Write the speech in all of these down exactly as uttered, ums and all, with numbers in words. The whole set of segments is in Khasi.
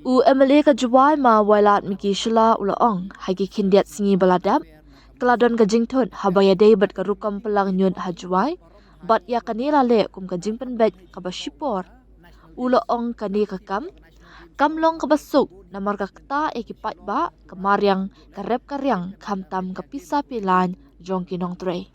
U M L A ka Jowai ma Wailadmiki Shylla u la ong ha ki khyndiat sngi ba la dep ka la don ka jingthut haba ïadei bad ka rukom pynlang ñiut ha Jowai bad ïa kane la leh kum ka jingpynbeit kaba shipor. U la ong kane ka kam kam long kaba suk namar ka ktah ïa ki paidbah, ka mariang, ka rep ka riang khamtam ka pisa pei laiñ jong ki nongtrei.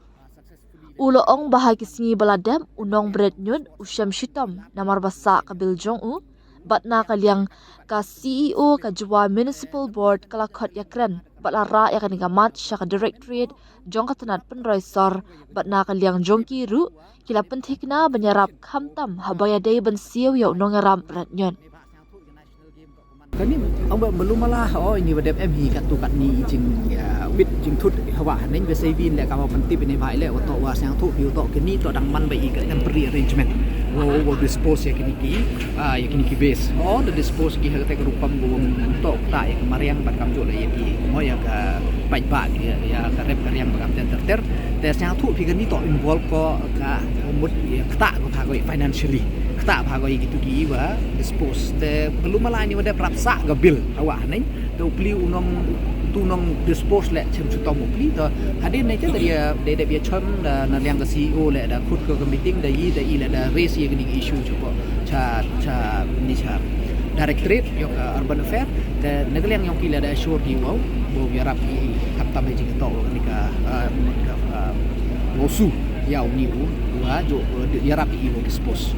U la ong ba ha ki sngi ba la dep u nongbret ñiut u shem shitom namar ba sah ka bil jong u bad na ka liang ka C E O ka Jowai Municipal Board ka la khot ïakren bad la rah ïa kane ka mat sha ka Directorate jong ka tnat pynroi sor bad na ka liang jong ki ruh ki la pynthikna ban ïarap khamtam haba ïadei ban siew ïa u nongïarap bret ñiut. Kani ong ba malu mala o ini ba dep em hi katu katni jing wit jing thut hawa haneng ba sei bin le kama pantip ini ba ile wa to wa sang thu bi to kini to dang man ba i ka temporary arrangement. Wo wo dispose ya kini ki ah ya kini ki base o da dispose ki ha te rukom go to ta ya mariang ba kam jo le ya ki mo ya ka paidbah ya ka rep ka riang ba kam ter ter te sang thu bi kani to involve ko ka mut ya kata ko pha ko financially. Kata pha ko ya kitu ki wa dispose te belum mala ni wa dep rap sa ga bil hawa haneng te u pli u nong tu nong dispose le chem chutom u pli to hadin ne te da ya de de ya chem da na liang ka C E O le da khut ko ka meeting da yi da i le da raise ya kini issue chuko cha cha ni cha directorate yok urban affair te na liang yok ki le da assure ki wow bo ya rap ki kap tam ji to ni ka ka mosu ya u ni u wa jo ya rap ki wow dispose.